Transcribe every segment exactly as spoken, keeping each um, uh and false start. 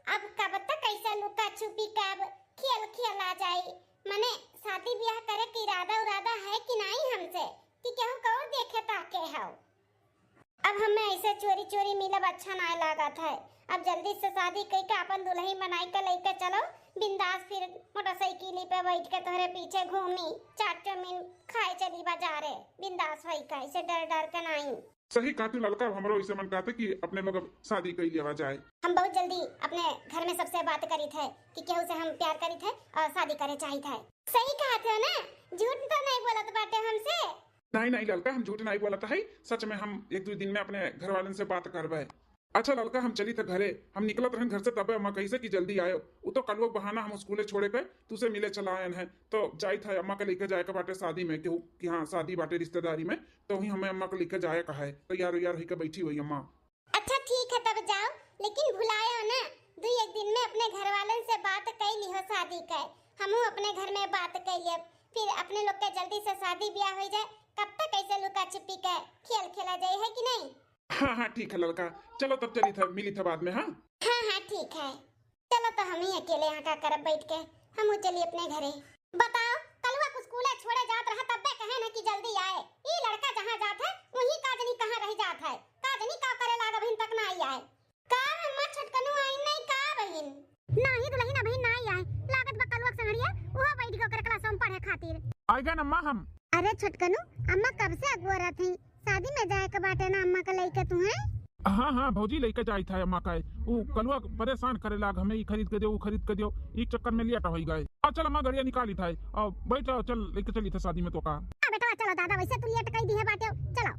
अब कब तक ऐसा लुका छुपी का अब खेल खेला जाई? मने शादी ब्याह करे के इरादा उरादा है कि नाहीं हमसे, कि केहू का और देखे ताके हौ? अब हमें ऐसे चोरी चोरी मिलब अच्छा नाहीं लागत है। अब जल्दी से शादी कई के अपन दुल्हन बनाई के लेके चलो बिंदास, फिर मोटरसाइकिल पे बैठ के तोहरे पीछे घूमी, चाट चाउमीन खाए चली बाजारे बिंदास होई के, ऐसे डर डर के नाहीं। सही कहत हौ ललका, अब हमरो ऐसे मन कहत है कि अपने लोग अब शादी कई लेवा जाए। हम बहुत जल्दी अपने घर में सबसे बात करित है कि केहू से हम प्यार करित है और शादी करे चाहित है। सही कहत हो ना, झूठ तो नाहीं बोलत बाटे हमसे। नाहीं, नाहीं ललका, हम झूठ नाहीं बोलत है, सच में हम एक दो दिन में अपने घर वालन से बात करबे। अच्छा ललका, हम चलित है घरे, हम निकलत रहन घर से तबे अम्मा कहिस कि जल्दी आयो। उ तो कलुआ बहाना हम स्कूले छोड़े के तुसे मिले चला आयन है, तो जाइत है अम्मा के लेके जाए के बाटे शादी में, केहू कि हाँ शादी बाटे रिश्तेदारी में, तो वहीं हमें अम्मा के लेके जाए का है, तैयार वैयार होई के बैठी हुई अम्मा। अच्छा ठीक है तब जाओ, लेकिन भुलायो ना, दू एक दिन में अपने घर वालन से बात कई लिहो शादी के, हमहू अपने घर में बात कई लेब, फिर अपने लोग के जल्दी से शादी ब्याह हो जाए, कब तक ऐसे लुका छिपी के खेल खेला जाए है कि नाहीं? हाँ, हाँ, ठीक है ललका, चलो तब चलित है, मिलित है बाद में, हाँ? हाँ, हाँ, ठीक है, चलो तो हम ही अकेले यहाँ का करब बैठ के, हम चली अपने घरे। बताओ, कलुआ कुछ स्कूले छोड़े जात रहा तब्बे कहे न कि जल्दी आए, ई लड़का जहाँ जात है वहीं का जनी कहाँ रह जात है, का जनी का करे लाग अभिन तक ना आई आए। का अम्मा छोटकनू आई नहीं का बहिन? नाही दुल्हन अभी ना आई आए, लागत बा कलुआ के संगड़िया, उहो बैठ गयो ओकरे क्लास में पढ़े खातिर। आइगन अम्मा हम। अरे छोटकनू, अम्मा कब से अगोरत ही, शादी में जाए के बाटे ना अम्मा के लइके तुहे? हाँ, हाँ, भौजी लइके जाइत है अम्मा का। उ कलुआ परेशान करे लाग, हमें ई खरीद के दियो, उ खरीद के दियो, ई चक्कर में लेट होइ गए। आ, चल अम्मा, गड़िया निकालित है, और बैठ जाओ, चल, लइके चलित है शादी में तोका। हाँ बेटवा, चलो दादा, वैसे तू लेट कई दिहे बाटे, चलो।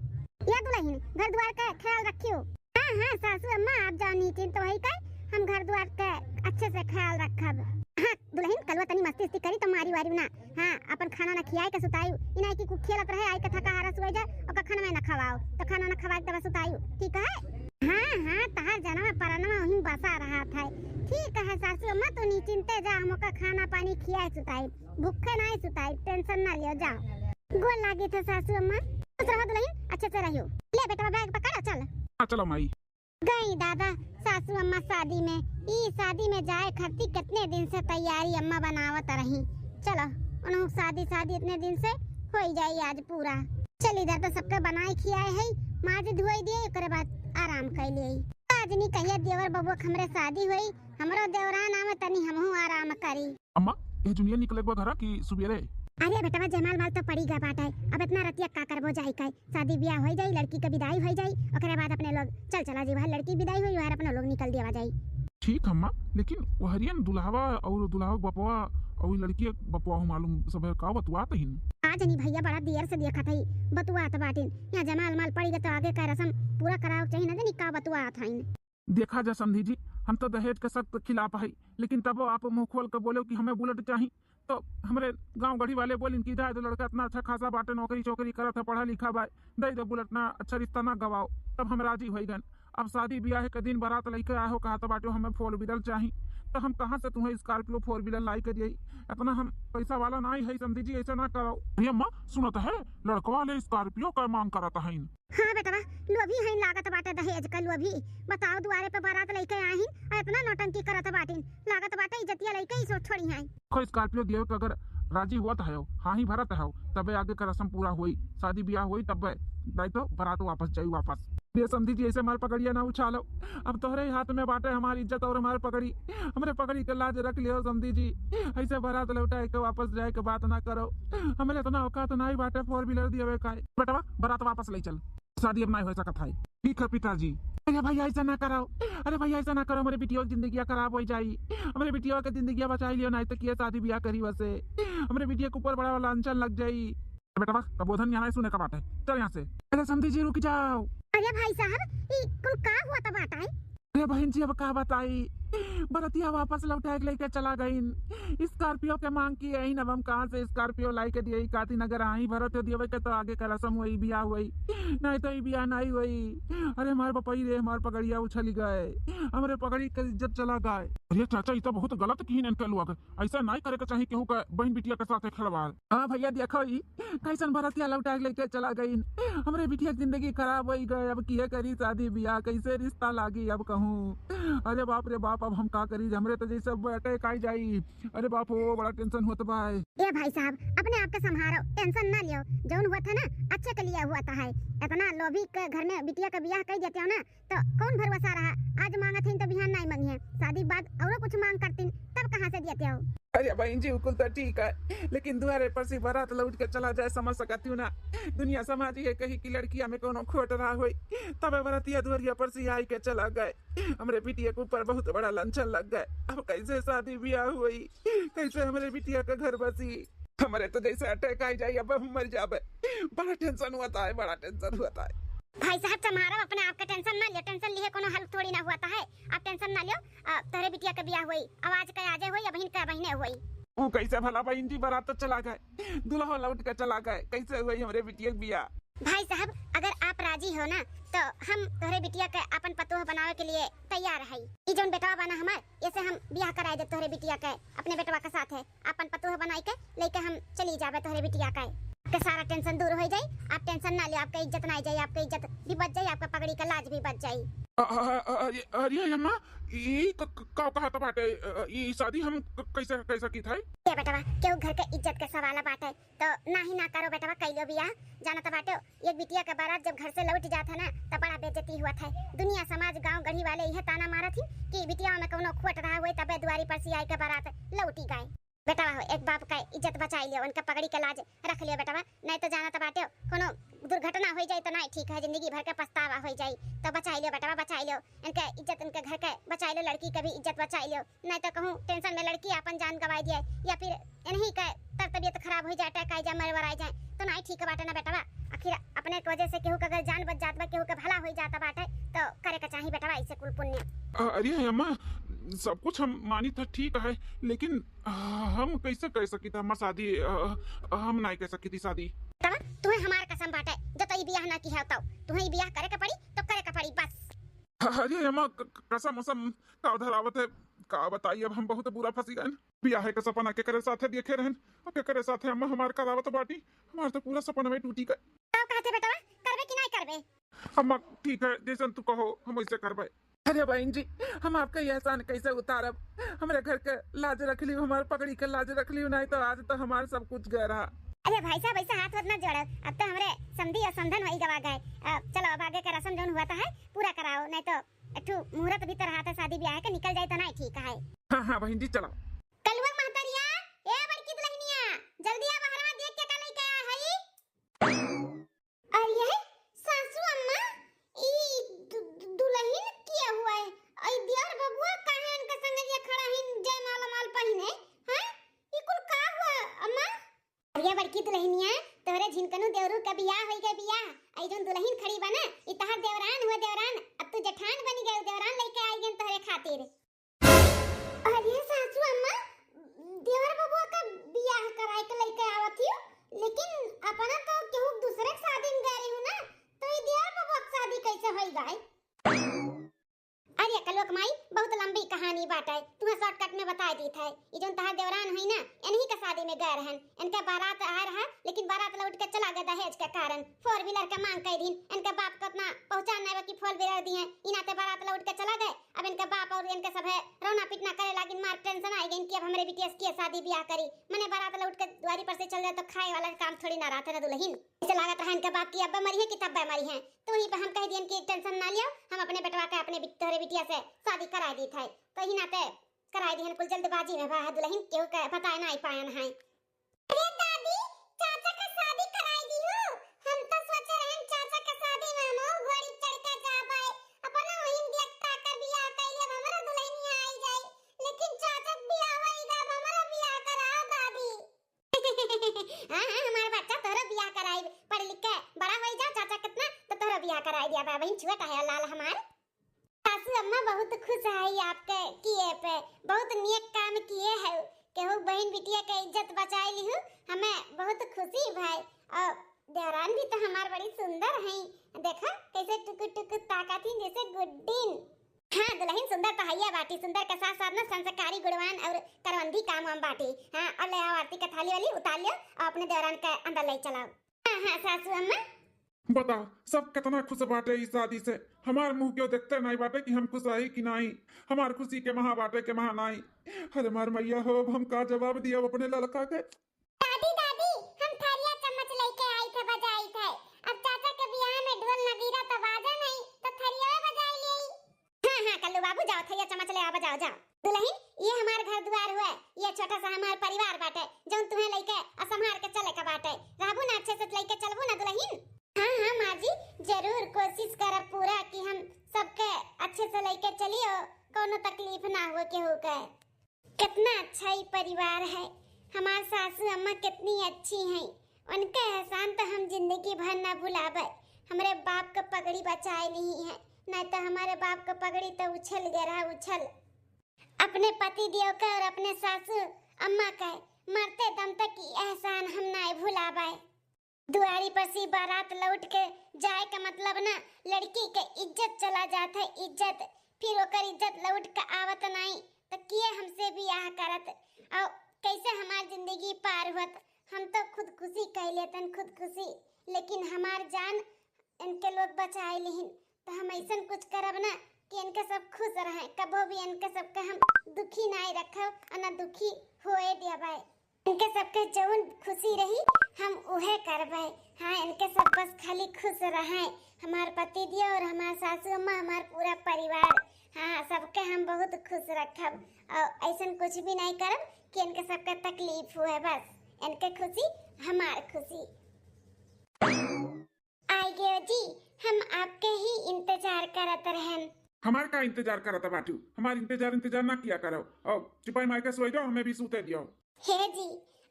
या दुल्हन, घर द्वार के ख्याल रखियो। हाँ, हाँ, सासू अम्मा, आप जाओ नीचे तो वही कहे, हम घर द्वार के अच्छे से ख्याल रखब। हाँ, दुल्हन, कलुआ तनी मस्ती उस्ती करी तो मारी वारी ना। हाँ, अपन खाना ना खियाए के सुताई, इनाई की कुल खेलत रहे, आई के थका हारा सोई जाए, ओका खाना में ना खवाओ, तो खाना ना खवाए के तब सुताई, ठीक है? हाँ, हाँ, तहार जनवा परनवा वहीं बसा रहा था। ठीक है सासू अम्मा, तू निचिंते जा, हम ओका खाना पानी खियाए सुताई, भूखे नाहीं सुताई, टेंशन ना लियो, जाओ। गोर लागित है सासू अम्मा, खुश रहो दुल्हन, अच्छे से रहियो। ले बेटवा बैग पकड़, चल। हाँ, चलो माई। गई दादा, सासू अम्मा शादी में, ई शादी में जाए खातिर कितने दिन से तैयारी अम्मा बनावत रही। चलो, उन्हों शादी, शादी इतने दिन से होई जाई आज पूरा। चली दादा, सबके बनाए खियाए है, माज धोई दिए, ओकरे बाद आराम कर लिए। आज नी कहिया देवर बबुआ के हमरे शादी होई, हमरो देवरान आवे तनी हमहू आराम करी। अम्मा, ये जुनिया निकले बा घरा की सुबेरे? अरे बेटवा, जयमाल माल तो पड़ी गया बाटे, अब इतना रतिया का करबो जाई का? शादी ब्याह हो जाई, लड़की के विदाई हो जाई, ओकरे बाद अपने लोग चल चला जी, वह लड़की विदाई हुई, वह अपने लोग निकल दिया जाई। ठीक अम्मा, लेकिन वहरियन दुल्हवा और दुल्हवा के बपवा और लड़की के बपवा हो मालूम सब है का बतुआत हिन? आज नहीं भैया, बड़ा देर से देखत हई, बतुआत बाटिन। यहाँ जमाल माल पड़ी गए तो आगे का रस्म पूरा करावे के चाहिए ना, जानी का बतुआत हईन। देखा जा समधी जी, हम तो दहेज के सख्त खिलाफ है, लेकिन तबो आप मुंह खोल के बोले कि हमें बुलेट चाही। तो हमरे गांव गढ़ी वाले बोलिन कि जाए दो, लड़का इतना अच्छा खासा बाटे, नौकरी चौकरी करत है, पढ़ा लिखा बा, दे दो बुलेट ना, अच्छा रिश्ता ना गवाओ। तब हम राजी होई गन। अब शादी ब्याह के दिन बारात लइके आए हो, कहा तो बाटे हमें फोर व्हीलर चाही, तो हम कहाँ से तुम्हें स्कॉर्पियो फोर व्हीलर लाई के दिए? इतना हम पैसा वाला नाहीं है समधी जी, ऐसे ना करो। अरे अम्मा, सुनत है लड़कवा ले स्कॉर्पियो का मांग करत हईन। हाँ बेटवा, लोभी हैं, लागत बाटे दहेज का लोभी। बताओ, दुआरे पे बारात लइके आहिन और इतना नौटंकी करत बाटिन, लागत बाटे इज्जतिया लइके ही सो छोड़ी हैं। खो स्कॉर्पियो दियो के अगर राजी हुआ तो है, हाँ ही भरत है, तबे आगे का रस्म पूरा हुई, शादी ब्याह हुई तबे, नहीं तो बारात वापस जाई वापस। ये समधी जी, ऐसे हमार पगड़िया ना उछालो, अब तोहरे ही हाथ में बाटे हमारी इज्जत और हमार पगड़ी, हमरे पगड़ी के लाज रख लियो समधी जी, ऐसे बारात लौटाए के वापस जाए के बात ना करो, हमरे इतना औकात ना ही बाटे फोर व्हीलर दिए का। बेटवा, बारात वापस ले चल। शादी अब ना हो सकत है। ठीक है पिताजी। अरे भैया ऐसा ना कराओ, अरे भैया ऐसा ना करो, हमरे बिटिया की जिंदगिया खराब हो जाई, हमरे बिटिया के जिंदगिया बचाई लियो, नहीं तो किए शादी ब्याह करी वैसे, हमरे बिटिया के ऊपर बड़ा लांछन लग जाई। बेटवा, कबोधन यहाँ सुने का बात है, चल यहाँ से। अरे समधी जी रुक जाओ। अरे भाई साहब, ई कुल का हुआ था बात है? अरे बहन जी, अब का बताई, बरतिया वापस लौटा के लेके चला गईन। स्कॉर्पियो के मांग की है, अब हम कहाँ से स्कॉर्पियो लाई के दिए? कातिन अगर आई भरत हो दिए के तो आगे का रस्म हुई, ब्याह हुई, नहीं तो ई ब्याह नहीं हुई। अरे हमार बपई रे, हमार पगड़िया उछल गए, हमरे पगड़ी के इज्जत चला गए। अरे चाचा, ई तो बहुत गलत किहिन इनके लोग, ऐसा नहीं करे के चाहिए केहू का बहन बिटिया के साथ खिलवाड़। हाँ भैया, देखो ई कैसन बरतिया लौटा के लेके चला गईन, हमरे बिटिया के जिंदगी खराब हो गए। अब किए करी शादी ब्याह, कैसे रिश्ता लागी अब कहूँ? अरे बाप रे बाप, अब का करी, हमरे तो जैसे attack आई जाई। अरे बाप हो, बड़ा tension होत बा। ए भाई साहब, अपने आप के संभारो, tension ना लियो। जौन हुआ था ना, अच्छे के लिए हुआ था है। इतना लोभी के घर में बिटिया का बियाह कर देते हो ना, तो कौन भरोसा रहा? आज मांगत हईन तो बिहान नाहीं मंगिहैं। शादी के बाद औरो कुछ मांग करतीन, तब कहाँ से देते हो? अरे बहिन जी, उ कुल तो ठीक है, लेकिन दुआरे पर से बारात लौट के चला जाए, समझ सकती हूँ ना। दुनिया समाज ये कही कि लड़किया में कोनो खोट रहा होई, तबे बरतिया दुआरिया पर से आई के चला गए। हमरे बिटिया के ऊपर बहुत बड़ा लंछन लग गए। अब कैसे शादी ब्याह होई, कैसे हमरे बिटिया का घर बसी? हमरे तो जैसे attack आई जाई, अब हम मर जाबे। बड़ा tension होता है, बड़ा tension होता है। भाई साहब, संभारो अपने आप के, tension ना लियो। Tension लिए कोनो हल थोड़ी ना होता है। आप tension ना लियो, अ, तोहरे बिटिया के बियाह होई, अब आज के आजे होई, अबहिन के अबहिने होई। ऊ कैसे भला बहिन जी, बारात तो चला गए, दुल्हा लौट के चला गए, कैसे होई हमरे बिटिया के बियाह? भाई साहब, अगर आप राजी हो ना, तो हम तोहरे बिटिया के अपन पतोह बनावे के लिए तैयार हई। ई जौन बेटवा बा ना हमार, एसे हम बियाह कराए दे तोहरे बिटिया के अपने बेटवा के साथे। अपन पतोह बनाई के लेके हम चली जाबे तोहरे बिटिया के। आपके सारा tension दूर हो जाई, आप tension ना ले, आपके इज्जत ना जाई, आपके इज्जत भी बच जाई, आपका पगड़ी का लाज भी बच जाई। अ-, अ-, अ-, अरे, अरे अम्मा, ई क-, क-, का कहत बाटे? अ, ई शादी हम क-, कैसे, कैसे की था? ए बेटवा, केहू घर के इज्जत के सवाल बाटे, तो ना ही ना करो बेटवा, कैलो बियाह। जानत बाटे, एक बिटिया के बारात जब घर से लौट जात है ना, तो बड़ा बेइज्जती हुआ था। दुनिया समाज गांव गढ़ी वाले यह ताना मारत ही कि बिटिया में कौनो खोट रहा हुए, तबे दुआरी पर से आई के बारात लौटी गए। बेटवा हो, एक बाप का इज्जत बचाई लियो, उनका पगड़ी के लाज रख लियो बेटवा, नहीं तो जानत बाटे हो, कोनो दुर्घटना हो जाए तो नहीं ठीक है, जिंदगी भर के पछतावा हो जाए। तो बचाई लियो बेटवा, बचाई लियो इनके इज्जत, इनके घर के बचाई लियो, लड़की के भी इज्जत बचाई लियो, नहीं तो कहूँ tension में लड़की अपन जान गंवाई दिए या फिर इन्हीं के तर तबीयत खराब हो जाए, attack आई जाए, मर वर आई जाए, तो नहीं ठीक बाटे ना बेटवा। आखिर अपने के वजह से केहू के अगर जान बच जात बा, केहू के भला हो जात बाटे, तो करे के चाही बेटवा ऐसे कुल पुण्य। अ-, अरे अम्मा, सब कुछ हम मानी था, ठीक है, लेकिन हम कैसे कर सकी था हमार शादी? अ, हम नाहीं कर सकी थी शादी। तब तुहे हमार कसम बाटे, जो तो ई बियाह ना की है, तो तुहे ई बियाह करे के पड़ी, तो करे के पड़ी बस। अरे अम्मा, क-, क-, कसम उसम का धरावत है, का बताई, अब हम बहुत बुरा फंसी गए। बियाह के सपना केकरे साथे देखे रहन, अब केकरे साथे अम्मा हमार करावत बाटी, हमार तो पूरा सपना में टूटी गए। का कहते बेटवा, करबे कि नहीं करबे? अम्मा, ठीक है, जैसन तू कहो, हम वैसे करबे। अरे बहन जी, हम आपका ये एहसान कैसे उतारब? हमरे घर के लाज रख लियो, हमार पगड़ी के लाज रख लियो, नहीं तो आज तो हमार सब कुछ गए रहा। अरे भाई साहब, ऐसा हाथ वाथ ना जोड़ो, अब तो हमरे समधी और समधन वही गवा गए। अब चलो, अब आगे का रस्म जौन हुआ था है, पूरा कराओ, नहीं तो एक ठो मुहूर्त भी तो रहा था शादी ब्याह के, निकल जाए तो नहीं ठीक है। हाँ, हाँ बहन जी, चलो। कलुआ महतरिया, ए बड़की दुल्हनिया, जल्दी आ, बहरवा देख के का लइके आ हई। अरे सासू अम्मा, ई दु-, दु-, दुल्हन किया हुआ है? ई दियर बबुआ काहे इनके संगे ये खड़ा हिन, जयमाला माल पहिने? हैं? ई कुल का हुआ अम्मा? अरे बड़की दुल्हनिया, तोहरे झिनकनू देवरू का बियाह होई गए बियाह। आई जौन दुल्हन खड़ी बा ना, ई तहार देवरान हुआ देवरान, अब तू जेठान बनी गए, देवरान लइके आई गए तोहरे खातिर। अरे सासू अम्मा, देवर बबुआ का बियाह कराए के लइके आवत हियो, लेकिन अपना तो केहू दूसरे के शादी में गए रही ना, तो ई देवर बबुआ के शादी कैसे होई गए? अरे कलुआ के माई, बहुत लंबी कहानी बाटे, तुम्हें shortcut में बताए दीत है। ई जौन तहार देवरान है ना, इन्हीं के शादी में गए रहन, इनके बारात आए रहा, लेकिन बारात लौट के चला गए दहेज के कारण। Four wheeler के मांग कई दिन, इनके बाप को इतना पहचान नहीं बा कि four wheeler दिए, ई नाते बारात लौट के चला गए। अब इनके बाप और इनके सभे रोना पीटना करे लागिन, मार tension आई गई कि अब हमरे बिटिया से के शादी ब्याह करी। मने बारात लौट के द्वारी पर से चल जाए तो खाए वाला काम थोड़ी ना रहते ना दुल्हन। ऐसे लागत रहा इनके बाप की अब्बे मरी है कि तब्बे मरी है। तो वहीं पे हम कह दियन कि tension ना लियो, हम अपने बेटवा के अपने बिट-, तोहरे बिटिया से शादी करा दी थे। तो ही नाते कराई दिहन, कुल जल्दबाजी में बा दुल्हन, केहू के बताए ना आई पायन है। अरे दादी, चाचा का शादी कराई दिहु। हम तो सोचे रहन चाचा का शादी में हम घोड़ी चढ़ के जाबे, अपना वहीं बियक्ता के बियाह कैले, अब हमरो दुल्हनिया आई जाई, लेकिन चाचा के बियाह होई गा, अब हमरो बियाह करा दादी। हाँ, हाँ, हमार बच्चा, तोहरो बियाह कराई, पढ़ लिख के बड़ा होई जा चाचा कितना, तो तोहरो बियाह कराई दिया बा, बहन छुआ काहे लाल हमार। सासू अम्मा बहुत खुश है आपके किए पे, बहुत नेक काम किए है। केहू बहन बिटिया के इज्जत बचाए लिहू, हमें बहुत खुशी भाई। और देवरान भी तो हमार बड़ी सुंदर है, देखा कैसे टुकुर टुकुर ताकत ही जैसे गुड्डीन। हाँ दुल्हन सुंदर तो हइया बाटी, सुंदर के साथ साथ ना संस्कारी गुणवान और करवंदी काम वाम बाटी। हाँ और ले आओ आरती के थाली वाली उतार लियो और अपने देवरान के अंदर ले चलाओ। हाँ हाँ सासू अम्मा। बता, सब कितना खुश बाटे इस शादी से। हमार मुंह क्यों देखते नाई बाटे कि हम खुश हई कि नाई? हमार खुशी के महा बाटे के महा नाई। अरे मार मैया हो, अब हम का जवाब दिया अपने लड़का के? दादी, दादी, हम थरिया चम्मच लेके आई थे, बजाई थे। अब चाचा के बियाह में ढोल नगीरा तो बाजा नहीं, तो थरिया बजाई ले। हाँ, हाँ, कल्लू बाबू, जाओ, थरिया चम्मच ले आ, बजाओ, जाओ। दुलहिन, ये हमार घर दुआर हुए, ये छोटा सा हमार परिवार बाटे, जौन तुम्हें लेके और संभार के चले का बाटे। रहबू ना अच्छे से, लेके चलबू ना दुलहिन? हाँ, हाँ, माँ जी, जरूर कोशिश करब पूरा कि हम सबके अच्छे से लेके चलियो, कोनो तकलीफ ना हो केहू के। कितना अच्छा ई परिवार है। हमार सासू अम्मा कितनी अच्छी हैं। उनके एहसान तो हम जिंदगी भर ना भुलाबे। हमरे बाप के पगड़ी बचाए नहीं है, नहीं तो हमारे बाप के पगड़ी तो उछल गए रहा, उछल। अपने पति देव के और अपने सासू अम्मा के मरते दम तक ई एहसान हम ना भुलाबे। दुआरी पर से बारात लौट के जाए का मतलब ना, लड़की के इज्जत चला जात है, इज्जत। फिर ओकर इज्जत लौट के आवत नाई, त किए हमसे बियाह करत? और कैसे हमार जिंदगी पार होत? हम तो खुदकुशी कइ लेतन, खुदकुशी, लेकिन हमार जान इनके लोग बचाए लिहिन। तो हम ऐसन कुछ करब ना कि इनके सब खुश रहें, कबो भी इनके सबके हम दुखी नाई रखब और ना दुखी होए देबै। इनके सबके जौन खुशी रही, हम उहे करबै। हाँ, इनके सब बस खाली खुश रहें, हमार पति दिया और हमार सासू अम्मा, हमार पूरा परिवार। हाँ, सबके हम बहुत खुश रखब और ऐसन कुछ भी नहीं करब कि इनके सबके तकलीफ हुए। बस इनके खुशी हमार खुशी। आइ गयो जी, हम आपके ही इंतजार करत रहन। हमार का इंतजार करत बाटू? हमार इंतजार, इंतजार ना किया करो। और चुपाई मार के सोई जाओ, हमें भी सूते दियो। हे जी,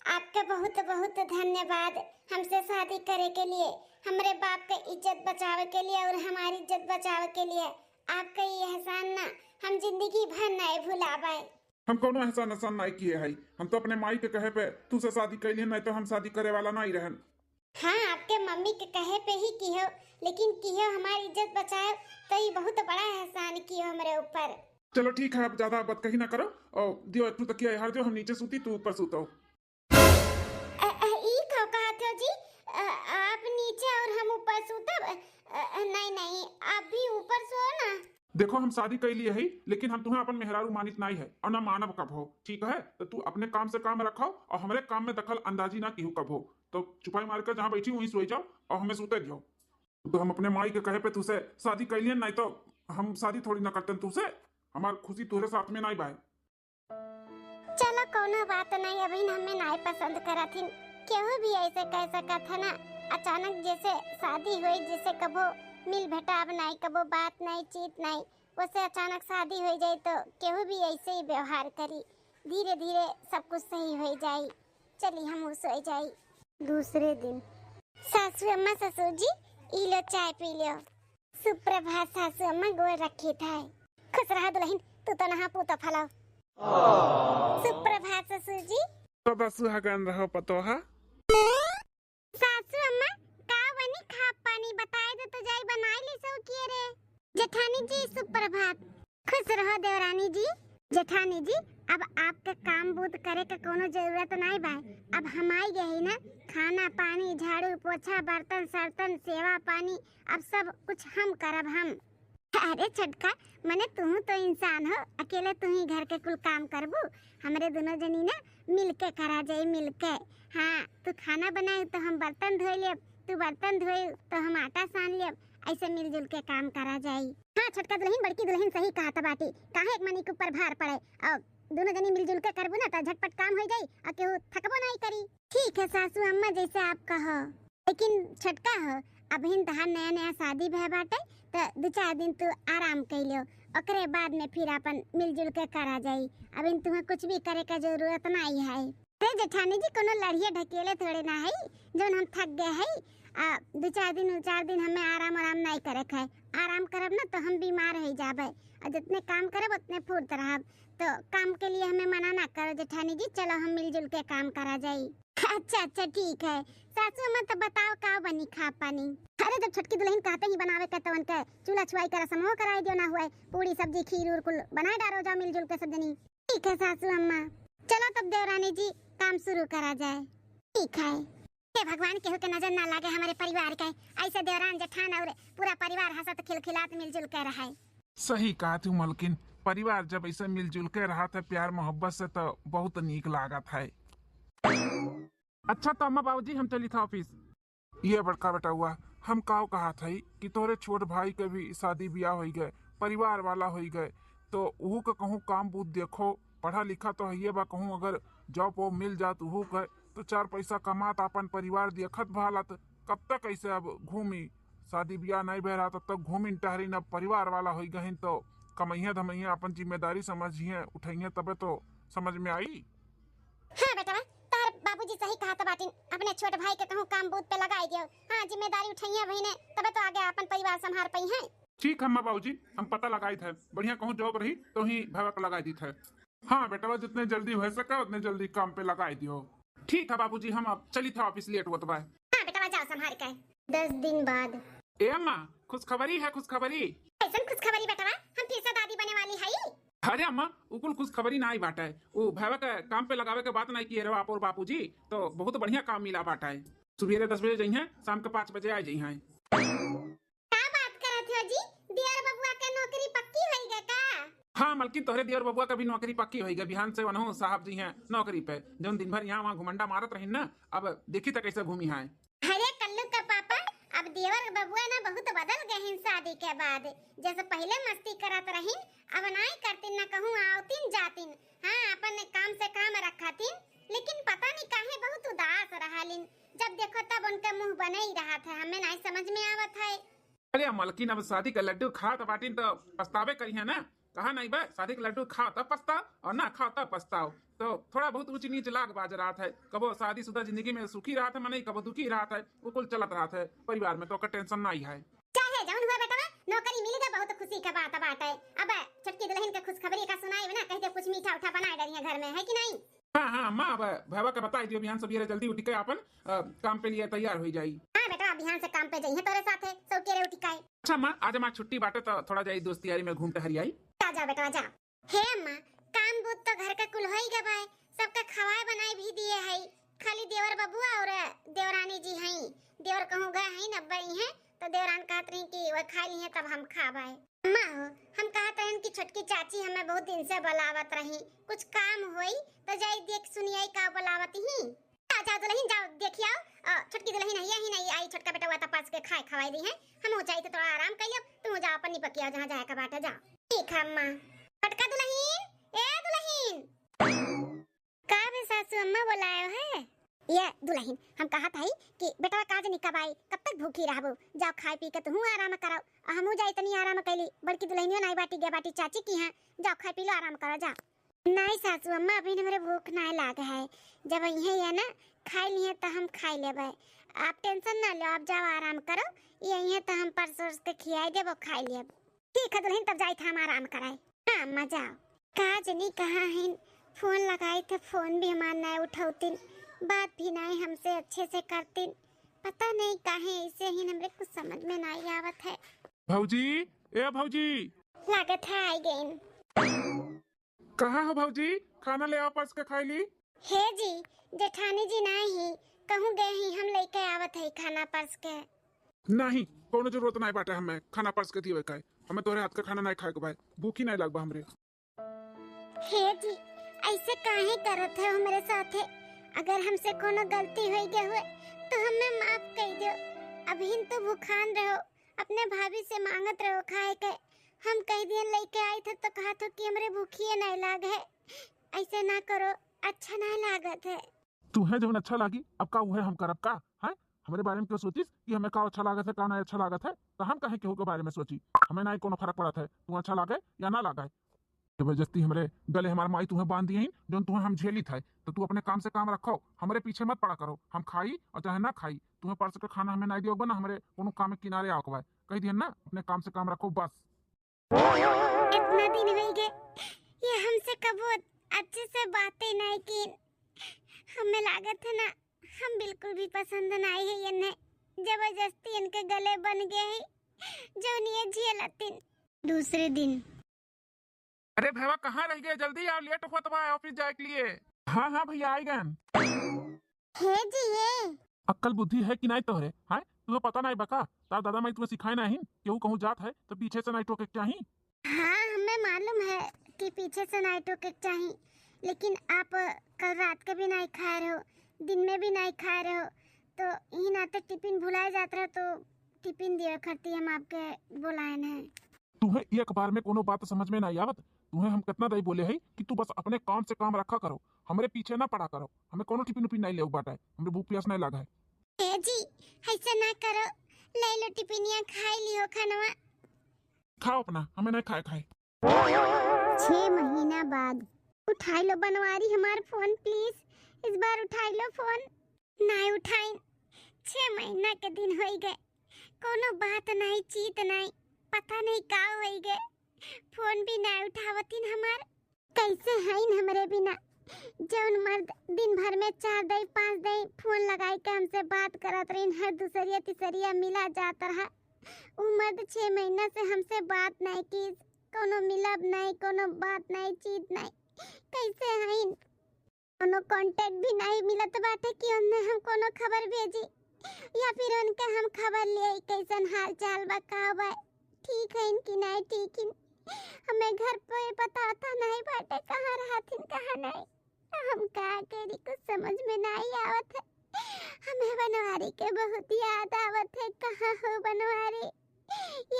आपका बहुत बहुत धन्यवाद, हमसे शादी करे के लिए, हमरे बाप के इज्जत बचावे के लिए और हमारी इज्जत बचावे के लिए। आपका ये एहसान ना हम जिंदगी भर नहीं भुलाबे। हम कौनो एहसान एहसान नहीं किए हई, हम तो अपने माई के कहे पे तू से शादी कैली, नहीं तो हम शादी करे वाला नहीं रहन। हाँ, आपके मम्मी के कहे पे ही किहो, लेकिन किहो हमारी इज्जत बचाए, तो ये बहुत बड़ा एहसान किहो हमरे ऊपर। चलो ठीक है, अब ज्यादा बतकही ना करो और दियो एक ठो तकिया यहाँ जो हम नीचे सूती, तू ऊपर सूतो। अ, अ, ई का कहत हो जी? अ, आप नीचे और हम ऊपर सूतब? अ, अ, नहीं, नहीं, आप भी ऊपर सो ना। देखो, हम शादी कैली है, लेकिन हम तुम्हें अपन मेहरारू मानित नहीं है और ना मानब कबो, ठीक है? तो तू अपने काम से काम रखो और हमरे काम में दखल अंदाजी ना किहू कबो। तो चुपाई मार के जहाँ बैठी वहीं सोई जाओ और हमें सूते दियो। तो हम अपने माई के कहे पे तुसे शादी कैलियन, नहीं तो हम शादी थोड़ी ना करतन तुसे। हमार खुशी तोहरे साथ में नहीं बाय। चलो, कौनो बात नहीं, अभी हमें नाय पसंद करत हिन। केहू भी ऐसे कह सकत है ना, अचानक जैसे शादी होई, जैसे कबो मिल भेटाव नाय, कबो बात नाय, चीत नाय, वैसे अचानक शादी हो जाए तो केहू भी ऐसे ही व्यवहार करी। धीरे धीरे सब कुछ सही हो जाई। चली, हम सोए जाई। दूसरे दिन। सासू अम्मा, ससुर जी, ई लो चाय पी लो। सुप्रभात सासू अम्मा, गोड़ रखी था। खुश रहा दुलहिन, तू तो नहा पूत फलाओ। सुप्रभात ससुर जी। सदा सुहागन रहो पतोहा। सासू अम्मा, का बनी खा पानी बताए दे तो जाई बनाई ली सो किए रे। जेठानी जी सुप्रभात। खुश रहो देवरानी जी। जेठानी जी, अब आपके काम बूत करे के कोनो जरूरत नाई बा। अब हम आई गई ना, खाना पानी, झाड़ू पोछा, बर्तन सर्तन, सेवा पानी, अब सब कुछ हम करब हम। अरे छोटका, मने तुहू तो इंसान हो, अकेले तुही घर के कुल काम करबू? हमरे दोनों जनी ना मिलके करा जाई, मिलके। हाँ, तू खाना बनाए तो हम बर्तन धोए लेब, तू बर्तन धोए तो हम आटा सान लेब, ऐसे मिलजुल के काम करा जाई। हाँ छोटका दुलहिन, बड़की दुलहिन सही कहत बाटी, काहे एक मनी के ऊपर भार पड़े। और दोनों जनी मिलजुल के करबू ना तो झटपट काम हो जाई और केहू थकबो नहीं करी। ठीक है सासू अम्मा, जैसे आप कहो। लेकिन छोटका हो, अबहिन तहार नया नया शादी भय बाटे, त दू चार दिन तू आराम कइ लियो, ओकरे बाद में फिर आपन मिलजुल के करा जाई। अबहिन तुम्हें कुछ भी करे का जरूरत नाई है। अरे जेठानी जी, कोनो लड़िए ढकेले थोड़े ना है, जौन हम थक गए है। आ, दू चार दिन, दू चार दिन हमें आराम आराम नाई करे के है। आराम करब ना तो हम बीमार हो जाबे, और जितने काम करब उतने फुर्त रहब। तो काम के लिए हमें मना ना करो जेठानी जी, चलो हम मिलजुल के काम करा जाई। अच्छा अच्छा ठीक है। सासू अम्मा, तो बताओ का बनी खा पानी? अरे जब छोटकी दुलहिन कहते ही बनावे के तो उनके चूल्हा छुआई का रसमो कराए दियो ना हुए, पूरी सब्जी खीर उर कुल बनाए डारो जाओ मिलजुल के सब जनी। ठीक है सासू अम्मा। चलो तब देवरानी जी काम शुरू करा जाए। ठीक है। हे भगवान, केहू के नजर ना लागे हमरे परिवार के। ऐसे देवरान जेठान और पूरा परिवार हंसत खिलखिलात मिलजुल के रहे। सही कहत हू मलकिन, परिवार जब ऐसे मिलजुल के रहत है प्यार मोहब्बत से, तो बहुत नीक लागत है। अच्छा तो अम्मा बाबूजी, हम चली था ऑफिस। ये बड़का बेटउआ, हम काव कहत हई कि तोहरे छोट भाई के भी शादी ब्याह होई गए, परिवार वाला होई गए, तो उहू के कहूँ काम बूत देखो, पढ़ा लिखा तो हइये बा, कहूँ अगर जॉब वॉब मिल जात उहू के, तो चार पैसा कमात आपन परिवार देखत भालत। कब तक ऐसे अब घूमी? शादी ब्याह नहीं भय रहा, तब तक घूमिन टहरिन। अब परिवार वाला होई गहिन तो कमइहें धमइहें, आपन जिम्मेदारी समझिहें उठइहें, तबे तो समझ में आई। हाँ बेटवा, तोहर बाबूजी सही कहत बाटिन, अपने छोट भाई के कहूँ काम बूत पे लगाई दियो। हाँ, जिम्मेदारी उठइहें बहिने, तबे तो आगे आपन परिवार संभार पइहें। ठीक है अम्मा बाबूजी, हम पता लगाई थे, बढ़िया कहूँ जॉब रही तो ही भैया के लगाई दी थे। हाँ बेटवा, जितने जल्दी हो सके उतने जल्दी काम पे लगाई दियो। ठीक है बाबूजी, हम अब चली थे ऑफिस, लेट होत बा। हाँ बेटवा, जाओ संभार के। दस दिन बाद। ए अम्मा, खुशखबरी है, खुशखबरी। कैसन खुशखबरी बेटवा? हम फिर से दादी बने वाली हई। अरे अम्मा, उ कुल खुशखबरी नाई बाटे। उ भैया के काम पे लगावे के बात नाई किए रहे आप और बापूजी, तो बहुत बढ़िया काम मिला बाटे। सुबेरे दस बजे जइहें, शाम के पाँच बजे आ जइहें। का बात करत हो जी? दियर बबुआ के नौकरी पक्की होई गए का? हाँ मलकिन, तोहरे दियर बबुआ के भी नौकरी पक्की होई गए। बिहान से वनहु साहब जइहें नौकरी पे, जौन दिन भर यहाँ वहाँ घुमंडा मारत रहिन ना, अब देखी त कैसे घूमी हैं। अरे कल्लू का पापा, अब देवर बबुआ ना बहुत बदल गए हैं शादी के बाद। जैसे पहले मस्ती करत रहिन, अब नाई करतिन, ना कहूँ आवतिन जातिन। हाँ, अपन काम से काम रखतिन, लेकिन पता नहीं काहे बहुत उदास रहलिन। जब देखो तब उनका मुँह बने ही रहत है, हमें नाई समझ में आवत है। अरे मलकिन, अब शादी का लड्डू खात बाटिन तो पछतावे करिहे ना। कहा नहीं बा, शादी के लड्डू खाओ तब पछताओ और ना खाओ तब पछताओ। तो थोड़ा बहुत ऊंच नीच लाग बाज रहत है। कबो शादीशुदा जिंदगी में सुखी रहत है मनई, कबो दुखी रहत है, वो कुल चलत रहत है। परिवार में तो ओकर टेंशन नहीं है। चाहे जौन हुआ बेटवा, नौकरी मिल गए, बहुत खुशी के बात बाटे। अब छोटकी दुल्हन के खुशखबरी का सुनाई ना, कह दे कुछ मीठा उठा बनाए डरिए घर में, है कि नहीं? हाँ हाँ अम्मा, अब भैया के बताई दियो, बिहान सबेरे जल्दी उठ के अपन अ, काम पे लिए तैयार हो जाई। हाँ बेटवा, बिहान से काम पे जइहे तोरे साथे, सौकेरे उठ के। अच्छा माँ, आज हमार छुट्टी बाटे तो थोड़ा जाई दोस्त यारी में घूम टहरी आई। जा जा बेटवा जा। हे अम्मा, काम बूत तो घर का कुल होई गए बाय, सबका खवाए बनाए भी दिए है, खाली देवर बबुआ और देवरानी जी हैं। देवर कहूँ गए हैं न बई हैं, तो देवरान कहत रही कि वह खा ली है तब हम खाबाए। अम्मा हो, हम कहत रहन कि छोटकी चाची हमें बहुत दिन से बुलावत रही, कुछ काम होई तो जाई देख सुनियाई का बुलावत ही। आ जाओ दुल्हन, जाओ देखी आओ। अ, छोटकी दुल्हन है ही नहीं आई, छोटका बेटवा तो परस के खाए खवाई दी है। हम हो जाई तो थोड़ा आराम कर लियो, तुम जाओ अपन निपकिया जहाँ जाए का बाटे जाओ। ठीक है अम्मा। छोटका दुल्हन, ए दुल्हन। का बे सासू अम्मा बुलायो है? ये दुल्हन, हम कहत हई कि बेटवा काज निकबाई, कब तक भूखी रहबो? जाओ खाए पी के तुहू आराम करो, आ हमहू जाई तनी आराम कैली। बड़की दुल्हनियो नाई बाटी, गया बाटी चाची की यहाँ, जाओ खाए पी लो, आराम करो, जा। नाई सासू अम्मा, अभी हमरे भूख नाई लाग है, जब अइहे ये ना खाई लिए तो हम खाई लेबे। आप टेंशन ना लो, आप जाओ आराम करो, ये अइहे तो हम परस उरस के खियाई देबो, खाई लेब। ठीक है दुल्हन, तब जाई था हम आराम कराए। हाँ अम्मा जाओ। का जनी कहाँ हैं, फोन लगाई थे, फोन भी हमार नाय उठौतिन, बात भी नाय हमसे अच्छे से करतिन। पता नहीं काहे ऐसे ही हमरे कुछ समझ में नाय आवत है। भौजी, ए भौजी। लागत है आई गईन। कहाँ हो भौजी, खाना ले आओ परस के खाई ली। हे जी, जेठानी जी नाय ही, कहूँ गए ही, हम लेके आवत है खाना परस के। नहीं, कोनो जरूरत नाय बाटे हमें खाना परस के दिए का, हमें तोरे हाथ का खाना नाय खाए के बा, भूखी नाय लगबा हमरे। हे जी, ऐसे काहे करत है हमरे साथे? अगर हमसे कोनो गलती होई गए हुए तो हमें माफ कर दो। अभिन तो भूखान रहो, अपने भाभी से मांगत रहो खाए के। हम कई दिन लेके आई थे तो कहा थो कि हमरे भूखिए नहीं लाग है। ऐसे ना करो, अच्छा नहीं लागत है। तुहे जौन अच्छा लागी, अब का उहे हम करब का? हैं? हमरे बारे में क्यों सोचिस कि हमें का अच्छा लागत है, का नहीं अच्छा लागत है? तो हम काहे केहू के बारे में सोची? हमें ना कोनो फर्क पड़त है, तू अच्छा लागे या ना लागे। जबरदस्ती हमरे गले हमार माई तुहे बांध दिए, जौन तुहे हम झेली था, तो तू अपने काम से काम रखो, हमरे पीछे मत पड़ा करो। हम खाई और चाहे ना खाई, तुहे परस के खाना हमें ना दियो ना हमरे कोनो काम के किनारे आओ के बा। कह दिहन ना, अपने काम से काम रखो बस। इतना दिन होई गए, ये हमसे कबो अच्छे से बातें नहीं की। हमें लागत है ना, हम बिल्कुल भी पसंद नहीं है इन्हें। जबरदस्ती इनके गले बन गए हैं, जौन ये झेलतिन। दूसरे दिन। अरे भैया, कहाँ रह गए? जल्दी आओ, लेट होत बा ऑफिस जाए के लिए। हाँ हाँ भैया, आई गए। हे जी, ये अक्कल बुद्धि है कि नाई तोहरे? हैं, तुहे पता नाई बा का? तार दादा माई तुहे सिखाए नाहीं, केहू कहूँ जात है तो पीछे से नाई टोके के चाही। हाँ, हमें मालूम है कि पीछे से नाई टोके के चाही, लेकिन आप कल रात के भी नाई खाए रहो, दिन में भी नाई खाए रहो, तो यही नाते टिफिन भुलाए जात रहो, तो टिफिन दिए खरती हम आपके बोलाए हैं। तुहे एक बार में कोनो बात समझ में नाई आवत। तुहे हम कितना दाई बोले है कि तू बस अपने काम से काम रखा करो, हमरे पीछे ना पड़ा करो, हमें कोनो टिफिन उफिन नाई लेव बाटे, हमरे भूख प्यास नाई लागा है। ए जी, ऐसे ना करो, ले लो टिफिनिया, खाई लियो खानवा। खाओ अपना, हमें नाई खाए खाए। छह महीना बाद। उठाई लो बनवारी हमार फोन please, इस बार उठाई लो फोन। नाई उठाइन, छह महीना के दिन होई गए, कोनो बात नाई, चीत नाई, पता नहीं का होई गए, फोन भी नाई उठावतिन हमार। कैसे हईन हमरे बिना? जौन मर्द दिन भर में चार दाई पांच दाई फोन लगाई के हमसे बात करत रहीन, हर दूसरिया तीसरिया मिला जात रहा, उ मर्द छह महीना से हमसे बात नाई कीस, कोनो मिलब नाई, कोनो बात नाई, चीत नाई, कैसे हईन? कोनो contact भी नाई मिलत बाटे कि उन्हें हम कोनो खबर भेजी या फिर उनके हम खबर लिए कैसन हाल चाल बा, का बा, ठीक हईन कि नाई ठीक हईन। हमें घर पे पता था नाई बाटे कहाँ रहथिन कहाँ नाई। हम का करी, कुछ समझ में नाई आवत है। हमें बनवारी के बहुत याद आवत है। कहाँ हो बनवारी?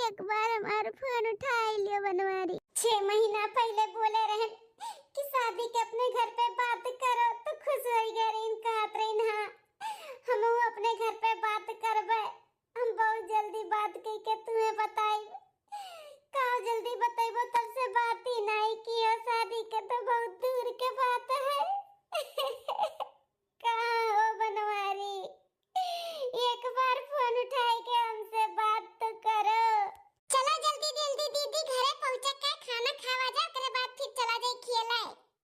एक बार हमार फोन उठाई लियो बनवारी। छह महीना पहले बोले रहन कि शादी के अपने घर पे बात करो तो खुश होई गए रहीन, कहत रहीन हाँ हम अपने घर पे बात करबे, हम बहुत जल्दी बात कई के तुम्हें बताई। का जल्दी बतैबो, तब से बात ही नाई कियो, शादी के तो बहुत दूर के बात है। कहाँ हो बनवारी? एक बार फोन उठाई के हमसे बात तो करो। चला जल्दी जल्दी दीदी घरे पहुँचा के खाना खावा जा, ओकरे बाद फिर चला जाई खेले।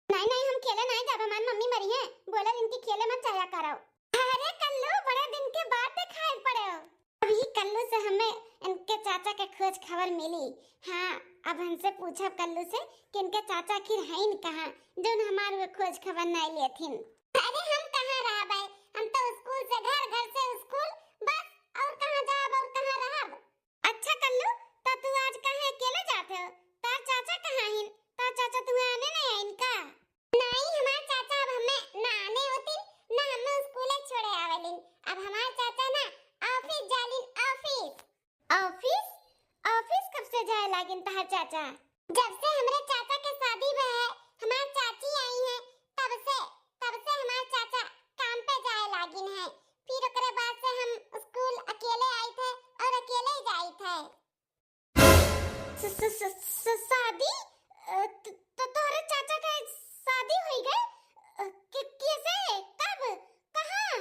नाई नाई, हम खेले नाई जाब, हमार मम्मी मरी है, बोला इनकी खेले मत जाया करो। अरे कल्लू, बड़े दिन के बाद दिखाई पड़े हो। अब ये कल्लू से हमें इनके चाचा के खोज खबर मिली। हाँ, अब हमसे पूछब कल्लू से कि इनके चाचा आखिर हईन कहाँ, जौन हमार वे खोज खबर नाई लेथिन। अरे हम कहाँ रहब है, हम तो स्कूल से घर, घर से स्कूल, बस। और कहाँ जाब और कहाँ रहब? अच्छा कल्लू, त तू आज काहे अकेले जात हो? तार चाचा कहाँ हईन? तार चाचा तुम्हें आने नहीं आइन का? नाई, हमार चाचा अब हमें ना आने होतिन, ना हमें स्कूले छोड़े आवेलिन। अब हमार चाचा ना ऑफिस जालिन, ऑफिस। ऑफिस? ऑफिस कब से जाए लागिन तहार चाचा? जब से हमरे चाचा के शादी भय है, हमार चाची आई है, तब से, तब से हमार चाचा काम पे जाए लागिन है। फिर ओकरे बाद से हम स्कूल अकेले आइत है और अकेले ही जाइत है। स-, स-, स-, स-, शादी? अ, त-, त-, तोहरे चाचा के शादी होई गए? अ, के-, कैसे? कब? कहाँ?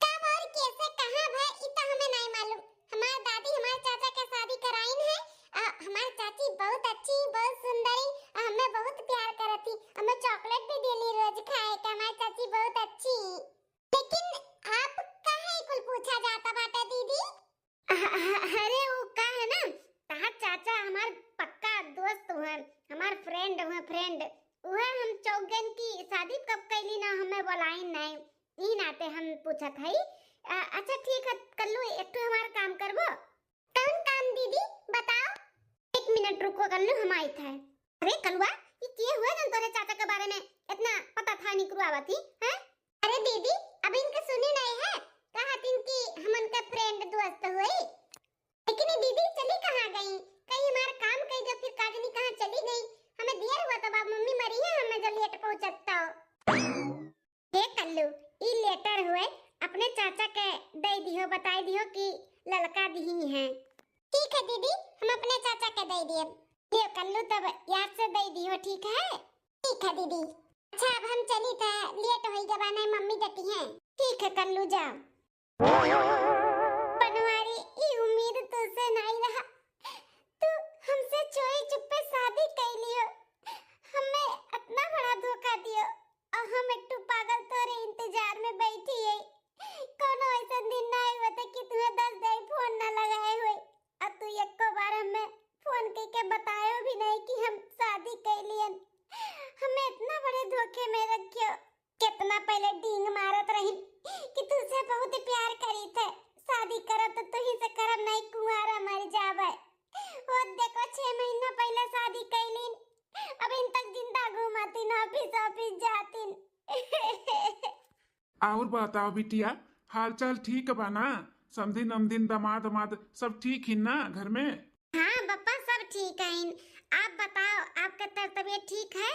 कब और कैसे कहाँ भय, ई त हमें नाई मालूम। हमार दादी हमार चाचा के शादी कराइन है। अ, हमार चाची बहुत अच्छी, बहुत सुंदरी, अ, हमें बहुत प्यार करती। हमें चॉकलेट भी देली रोज खाए के। हमार चाची बहुत अच्छी। लेकिन आप काहे कुल पूछा जाता बाटे दीदी? अ-, अ-, अरे वो का है ना, तहार चाचा हमार पक्का दोस्त हुए, हमार फ्रेंड हुए, फ्रेंड। उहे हम चौक गइन की शादी कब कैली ना, हमें बोलाइन नहीं, ई नाते हम पूछत हई। अ-, अच्छा ठीक है कल्लू, एक ठो हमार काम करबो? कौन काम दीदी, बताओ। एक मिनट रुको कल्लू, हम आइत है। अरे कलुआ, ई के हुए जौन तोरे चाचा के बारे में इतना पता था निकरुआवत ही, हैं? अरे दीदी, अब इनके सुनी नहीं है, कहत इनकी हमन के फ्रेंड दोस्त हुई। लेकिन ये दीदी चली कहाँ गई? कहीं हमारा काम कही दो, फिर काजनी कहाँ चली गई? हमें देर हुआ तो बाप मम्मी मरी है, हमें जो लेट पहुँचत तो। हे कल्लू, ई लेटर हुए, अपने चाचा के दे दियो, बताई दियो कि ललका दिही हैं। ठीक है दीदी, हम अपने चाचा के दे दिए। लियो कल्लू, तब याद से दे दियो, ठीक है? ठीक है दीदी। अच्छा, अब हम चली त लेट होई गवा, नहीं मम्मी डटी हैं। ठीक है कल्लू, जाओ। बनवारी, ई उम्मीद तुझसे नहीं रहा, तू हमसे चोरी चुप्पे शादी कर लियो, हमें इतना बड़ा धोखा दियो। और हम एक ठो पागल तोरे इंतजार में बैठी है। कोनो ऐसा दिन ना आए होते कि तुम्हें दस दाई फोन ना लगाए हुए, और तू एको बार हमें फोन करके बतायो भी नहीं कि हम शादी कर लियन। हमें इतना बड़े धोखे में रखियो। कितना पहले डींग मारत रही कि तुझसे बहुत प्यार करी थे, शादी करब तो तुही से करब, नहीं कुंवारा मर जावे। वो देखो, छह महीना पहले शादी कैलीन, अब इन तक जिंदा घूमतीन, ऑफिस ऑफिस जातीन। और बताओ बिटिया, हालचाल ठीक बा ना? समधी नमधीन, दामाद उमाद सब ठीक ही ना घर में? हाँ पप्पा, सब ठीक है। आप बताओ, आपका तर तबीयत ठीक है?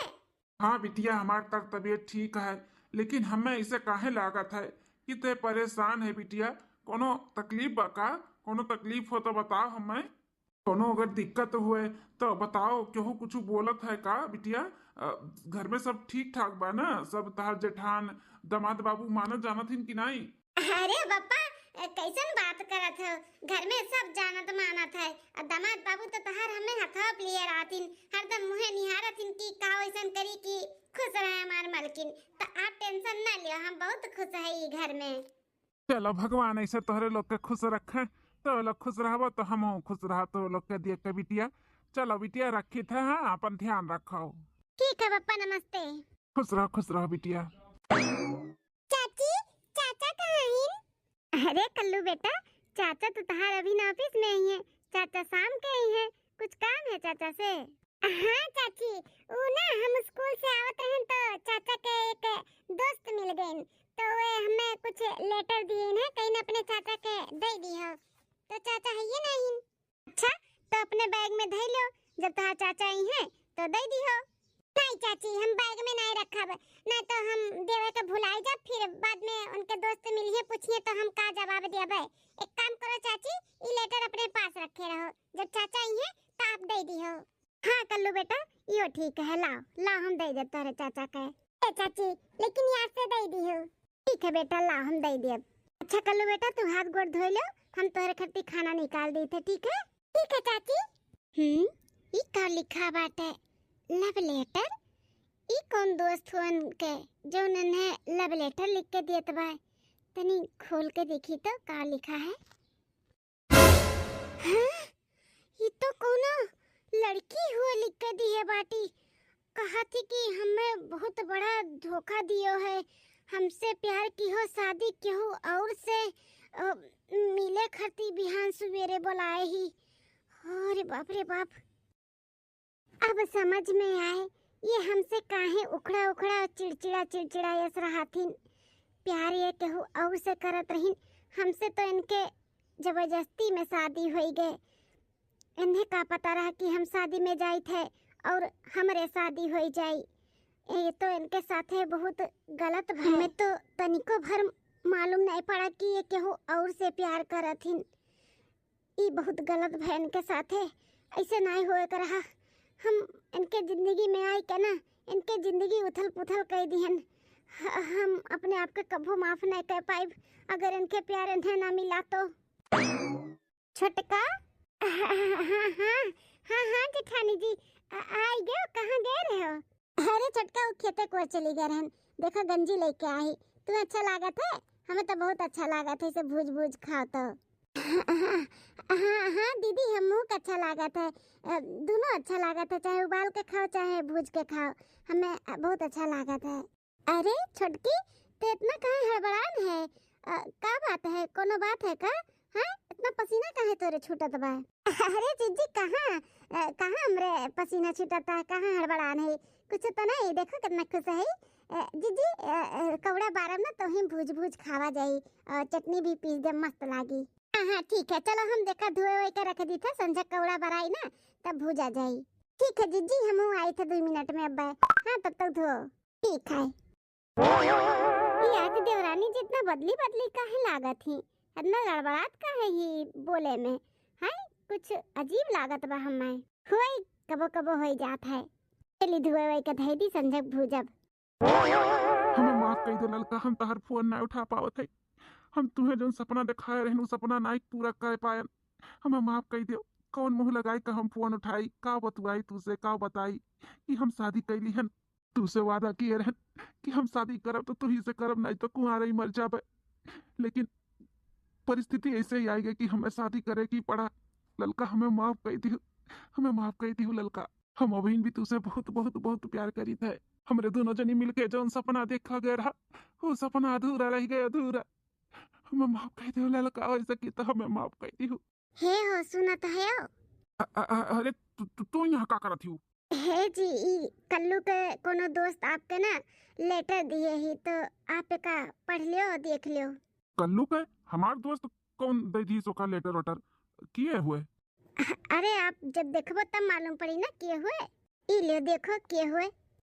हाँ बिटिया, हमार तर तबीयत ठीक है, लेकिन हमें ऐसे काहे लागत है कि ते परेशान है बिटिया? कोनो तकलीफ बा का? कोनो तकलीफ हो तो बताओ हमें। कोनो अगर दिक्कत हुए तो बताओ, केहू कुछ बोलत है का बिटिया? अ, घर में सब ठीक ठाक बा ना? सब तहार जेठान, दामाद बाबू मानत जानत हिन कि नहीं? अरे पप्पा, कैसन बात करत हो? घर में सब जानत मानत है। और दामाद बाबू तो तहार हमें हथवा पे लिए रहतिन, हरदम मुँहे निहारत हिन कि का वैसन करी कि खुश रहे हमार मलकिन। तो आप टेंशन ना लियो, हम बहुत खुश है ई घर में। चलो, भगवान ऐसे तोहरे लोग के खुश रखे, तो लोग खुश रहबो तो हम खुश रह, तो लोग के दिए के बिटिया। चलो बिटिया, रखी थे, हाँ, अपन ध्यान रखो। ठीक है पप्पा, नमस्ते। खुश रहो, खुश रहो बिटिया। चाची, चाचा कहाँ हैं? अरे कल्लू बेटा, चाचा तो तहार अभी ना ऑफिस में आई है, चाचा शाम के आई है, कुछ काम है चाचा से। हाँ चाची, वो ना हम स्कूल से आवत रहन तो चाचा के एक दोस्त मिल गए, तो वे हमें कुछ लेटर दिए हैं, कहीं अपने चाचा के दे दी हो, तो चाचा है ये नहीं। अच्छा, तो अपने बैग में धई लो, जब तहार चाचा आई हैं तो दे दी हो। नहीं चाची, हम बैग में नहीं रखब, नहीं तो हम देवे के भुलाई जाब, फिर बाद में उनके दोस्त मिलिए पूछिए तो हम का जवाब देबे। एक काम करो चाची, ई लेटर अपने पास रखे रहो, जब चाचा आई हैं तो आप दे दी हो। हाँ कल्लू बेटा, यो ठीक है, लाओ लाओ, हम दे देब तोहरे चाचा के। ए चाची, लेकिन याद से दे दी हो। ठीक है बेटा, लाओ हम दे देब। अच्छा कल्लू बेटा, तू हाथ गोड़ धोई लो, हम तोहरे खातिर खाना निकाल दी थे, ठीक है? ठीक है चाची। हम्म, ई का लिखा बाटे? लव लेटर? ई कौन दोस्त हुअन के जौन इन्हें लव लेटर लिख के देत बा? तनी खोल के देखी तो का लिखा है। हैं? ई तो कौनो लड़की हुए लिख के दिए बाटी। कहा थी कि हमें बहुत बड़ा धोखा दियो है, हमसे प्यार की हो, शादी केहू और से, अ, मिले खातिर बिहान सुबेरे बुलाए ही। अरे बाप रे बाप। अब समझ में आए, ये हमसे काहे उखड़ा उखड़ा, चिड़चिड़ा चिड़चिड़ा यस रहा थिन। प्यार ये केहू और से करत रहिन, हमसे तो इनके जबरदस्ती में शादी होई गए। इन्हें का पता रहा कि हम शादी में जाइत है और हमरे शादी होई जाई। ये तो इनके साथे बहुत गलत भय। हमें तो तनिको भर मालूम नहीं पड़ा कि ये केहू और से प्यार करत हिन। ई बहुत गलत भय इनके साथे, ऐसे नहीं होए के रहा। हम इनके जिंदगी में आई के ना, इनके जिंदगी उथल पुथल कर दिहन। ह-, हम अपने आप के कभू माफ नहीं कर पाइब, अगर इनके प्यार इन्हें ना मिला तो। छोटका? हाँ, हाँ, हाँ, हाँ, हाँ, जेठानी जी, आ, आई गयो, कहाँ गए रहे हो? अरे छोटका, वो खेते को चली गए रहन, देखो गंजी लेके आई, तुम्हें अच्छा लागत है? हमें तो बहुत अच्छा लागत है, इसे भूज भूज खाओ तो। हाँ, हाँ, हाँ, दीदी, हमहू के अच्छा लागत है, अ, दोनों अच्छा लागत है, चाहे उबाल के खाओ, चाहे भूज के खाओ, हमें, अ, बहुत अच्छा लागत है। अरे छोटकी, ते इतना काहे हड़बड़ान है? अ, का बात है, कोनो बात है का? हैं, इतना पसीना काहे तोरे छूटत बा? अरे जीजी, कहाँ, अ, कहाँ हमरे पसीना छूटता, कहाँ हड़बड़ान है? कुछ तो नहीं, देखो कितना खुश है। अ, जीजी, अ, अ, कौड़ा बारब ना, तो ही भूज भूज खावा जाई, और चटनी भी पीस दे, मस्त लागी। हाँ, हाँ, ठीक है, चलो हम देखा धोए वोए के रख दी था, संझा कौड़ा बराई ना, तब भूजा जाई। ठीक है जीजी, हमहू आई थे दो मिनट में अब। हाँ, तब तक धो। ठीक है। ये आज देवरानी जितना बदली बदली काहे लागत ही, इतना लड़बड़ात काहे ही बोले में, हैं? कुछ अजीब लागत बा हमें। होई, कबो कबो होई जात है। चली धुए वही के धई दी, संझक भूजब। हमें माफ कई दे ललका, हम तहार फोन ना उठा पावत है। हम तुहे जौन सपना देखाए रहन, उ सपना ना पूरा कर पायन। हमें माफ कई दे। कौन मुंह लगाई का हम फोन उठाई, का बतुआई तुसे, का बताई कि हम शादी कैली हन। तुसे वादा किए रहन कि हम शादी करब तो तुही से करब, नहीं तो कुंवारे ही मर जाबे। लेकिन परिस्थिति ऐसे ही आई गई कि हमें शादी करे की पड़ा। ललका, हमें माफ कई दिहु, हमें माफ कई दिहु ललका। हम अभी भी तुसे बहुत, बहुत, बहुत प्यार करीत है। हमरे दोनों जनी मिलके जौन सपना देखा गए रहा, वो सपना अधूरा रह गए, अधूरा। हमें माफ कइ दियो ललका, ऐसा की तो हमें माफ कइ दियो। हे हो, सुनत हयो? अ-, अ-, अ-, अरे, तू, तू, तू यहाँ का करत हियो? हे जी, ई कल्लू के कोनो दोस्त आपके ना लेटर दिए ही, तो आप एका पढ़ लियो, देख लियो। कल्लू के? हमार दोस्त कौन दे दी सोका लेटर वेटर? किए हुए? अरे, आप जब देखबो तब मालूम पड़ी ना किए हुए। ई लियो, देखो किए हुए।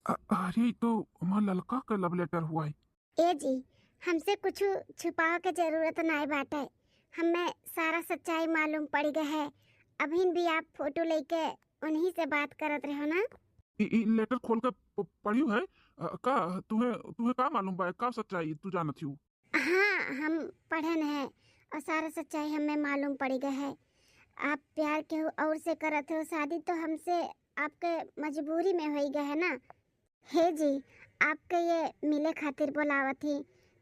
अ-, अरे, ई तो हमार ललका के लव लेटर हुआ है। ए जी, हमसे कुछ छुपावे के जरूरत नाय बाटे, हमें सारा सच्चाई मालूम पड़ गए है। अभिन भी आप फोटो लेके उन्हीं से बात करत रहो ना। ई, ई लेटर खोल के प-, पढ़ियो है? अ, का तुहे, तुहे का मालूम बा, का सच्चाई तू जानत हियो? हाँ, हम पढ़न है और सारा सच्चाई हमें मालूम पड़ गए है। आप प्यार के और से करत हो शादी, तो हमसे आपके मजबूरी में होई गए है ना। हे जी, आपके ये मिले खातिर बोलावत ही,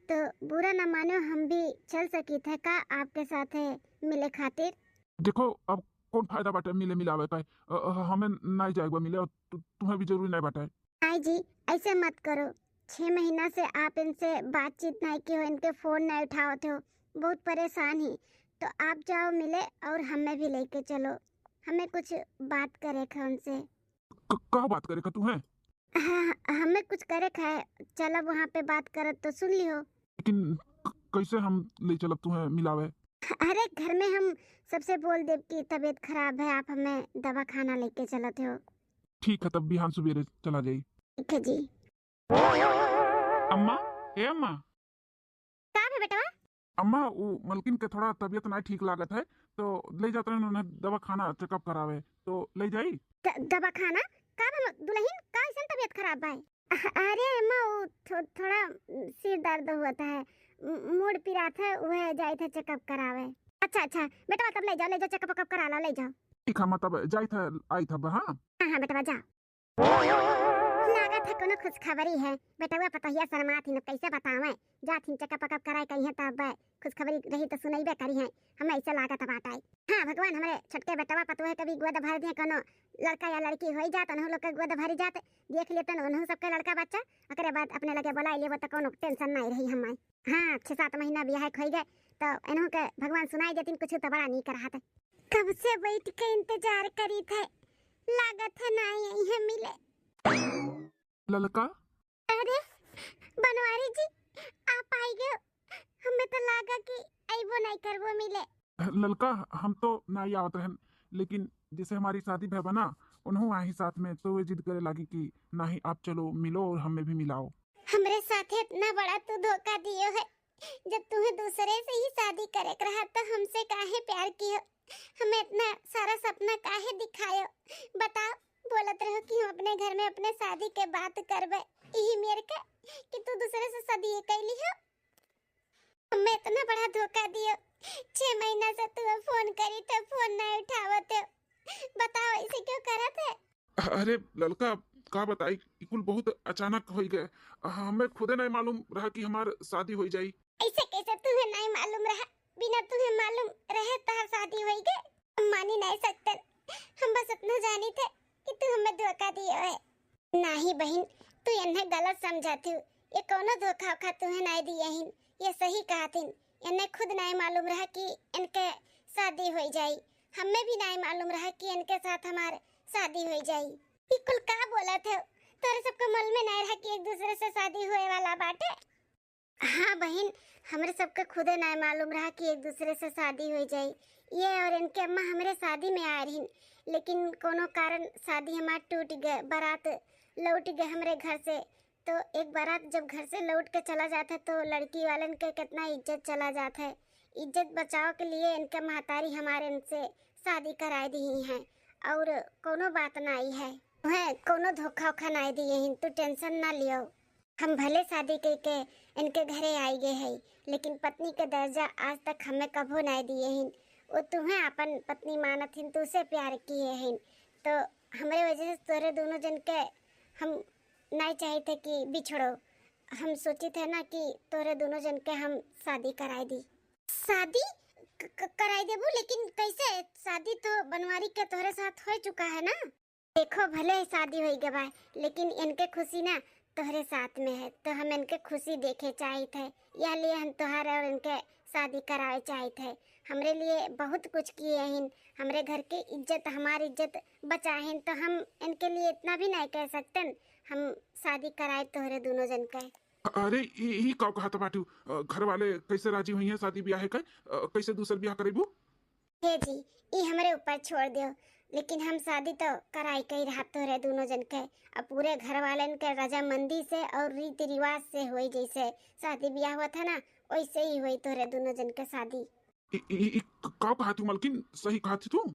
तो बुरा न मानो, हम भी चल सकित है का आपके साथे मिले खातिर? देखो, अब कौन फायदा बाटे मिले मिलावे का? अ, अ, हमें नाई जाए बा मिले, और तु-, तुम्हें भी जरूरी नाई बाटे। नाई जी, ऐसे मत करो। छह महीना से आप इनसे बातचीत नाई की हो, इनके फोन नाई उठावत हो, बहुत परेशान ही। तो आप जाओ मिले और हमें भी लेके चलो, हमें कुछ बात करे क है उनसे। क-, का बात करे का तुहें? हाँ, हमें कुछ करे क है, चलब वहाँ पे बात करत तो सुन लिहो। लेकिन क-, कैसे हम ले चलब तुहें मिलावे? अरे, घर में हम सबसे बोल देब कि तबीयत खराब है, आप हमें दवाखाना लेके चलत हो। ठीक है, तब बिहान सुबेरे चला जाई। ठीक है जी। अम्मा, ए अम्मा। का भे बेटवा? अम्मा, उ मलकिन के थोड़ा तबीयत नाई ठीक लागत है, तो ले जात रहन उन्हें दवाखाना चेकअप करावे, तो ले जाई? द-, दवाखाना? का भे दुलहिन, का अइसन तबीयत खराब बा? अ-, अरे अम्मा, उ थो-, थोड़ा, उम, सिर दर्द होत है, उम, मूड़ पिरात है, उहे जाइत है चेकअप करावे। अच्छा, अच्छा, बेटवा तब ले जाओ, ले जाओ, चेकअप वेकअप करा लो, ले जाओ। ठीक है अम्मा, तब जाइत है, आइत है, हाँ? हाँ, हाँ बेटवा, जा। लागत है कोनो खुशखबरी है। बेटवा पतोहिया शर्मात ही न, कैसे बतावे? जात ही चेकअप वेकअप कराए कहीं तब खुशखबरी रही तो सुनैबे करी है। हमें ऐसे लागत बाटे। हाँ भगवान, हमरे छोटके बेटवा पतोह के भी गोद भर दिए, कोनो लड़का या लड़की होई जात, उन्हों लोग के गोद भरी जात, देख लेतन उन्हों सबके लड़का बच्चा, ओकरे बाद अपने लगे बोला लेबो तो कोनो टेंशन नहीं रही हमें। हाँ, छह सात महीना बियाह के होई गए, तो इन्हों के भगवान सुनाई देतिन कुछ तो बड़ा नीक रहत। कब से बैठ के इंतजार करी थे, लागत है ना आई है मिले। ललका? अरे, बनवारी जी, आप आई गए। हमें तो लागा कि अइबो नहीं करबो मिले। ललका, हम तो नाई आवत रहन, लेकिन जैसे हमारी शादी भय बना, उन्हों आई साथ में, तो वे जिद करे लागी कि नहीं, आप चलो, मिलो और हमें भी मिलाओ। हमरे साथे इतना बड़ा तू धोखा दियो है, जब तुम्हें दूसरे से ही शादी करे के रहा तो हमसे काहे प्यार कियो? हमें इतना सारा सपना काहे दिखायो? बताओ, बोलत रहो कि हम अपने घर में अपने शादी के बात करबे, यही मेर के कि तू दूसरे से शादी कैली हो। हमें इतना बड़ा धोखा दियो, छह महीना से तू फोन करी तो फोन नहीं उठावत हो। बताओ, ऐसे क्यों करत है? अरे ललका, का बताई, ई कुल बहुत अचानक होई गए। हमें खुदे नहीं मालूम रहा कि हमार शादी होई जाई। ऐसे कैसे तुम्हें नहीं मालूम रहा? बिना तुम्हें मालूम रहे तोहार शादी होई गए? हम मानी नहीं सकते। हम बस इतना जानी थे कि तू हमें धोखा दियो है। नाही बहिन, तू एन्हे गलत समझत हू। ये कौनो धोखा वोखा तुहे नाय दिए हिन, ये सही कहत हिन। एन्हे खुद नाय मालूम रहा कि इनके शादी होई जाई। हमें भी नाय मालूम रहा कि इनके साथ हमार शादी होई जाई। ई कुल का बोलत हो? तोरे सबके मालूम नाय रहा कि एक दूसरे से शादी होए वाला बाटे? हाँ बहिन, हमरे सबके खुदे नाय मालूम रहा कि एक दूसरे से शादी हो जाई। ये और इनके अम्मा हमरे शादी में आए रहिन, लेकिन कोनो कारण शादी हमार टूट गए, बारात लौट गए हमरे घर से। तो एक बारात जब घर से लौट के चला जात है तो लड़की वालन के कितना इज्जत चला जात है। इज्जत बचाव के लिए इनके महतारी हमारे इनसे शादी कराए दी हैं और कोनो बात नाई है। वह कोनो धोखा वोखा नाई दिए हैं, तू टेंशन ना लियो। हम भले शादी कइके इनके घरे आई गए हई, लेकिन पत्नी के दर्जा आज तक हमें कभो नाय दिए हिन। वो तुहें आपन पत्नी मानत हिन, तुसे प्यार किए हिन, तो हमरे वजह से तोरे दोनों जन के हम नाय चाहित है कि बिछड़ो। हम सोचित है ना कि तोरे दोनों जन के हम शादी कराई दी। शादी क-, क-, कराई देबू, लेकिन कैसे? शादी तो बनवारी के तोहरे साथ हो चुका है ना। देखो, भले ही शादी होई गवा, लेकिन इनके खुशी ना तोहरे साथ में है, तो हम इनके खुशी देखे चाहित है। यह लिए हम तोहरे और इनके शादी करावे चाहित है। हमरे लिए बहुत कुछ किए हिन, हमरे घर के इज्जत, हमार इज्जत बचाए हिन, तो हम इनके लिए इतना भी नहीं कह सकतन, हम शादी कराए तोहरे दोनों जन के। अरे, ई, ई का कहत बाटू? अ, घर वाले कैसे राजी हुई हैं शादी ब्याह के? अ, कैसे दूसर ब्याह करेबू? हे जी, ई हमरे ऊपर छोड़ दियो, लेकिन हम शादी तो कराई के ही रहब तोहरे दोनों जन के। अब पूरे घर वालन के रजामंदी से और रीति रिवाज से होई, जैसे शादी ब्याह होत है ना, वैसे ही होई तोहरे दोनों जन के शादी। ई, ई, ई का कहत हू मलकिन, सही कहत हू तू?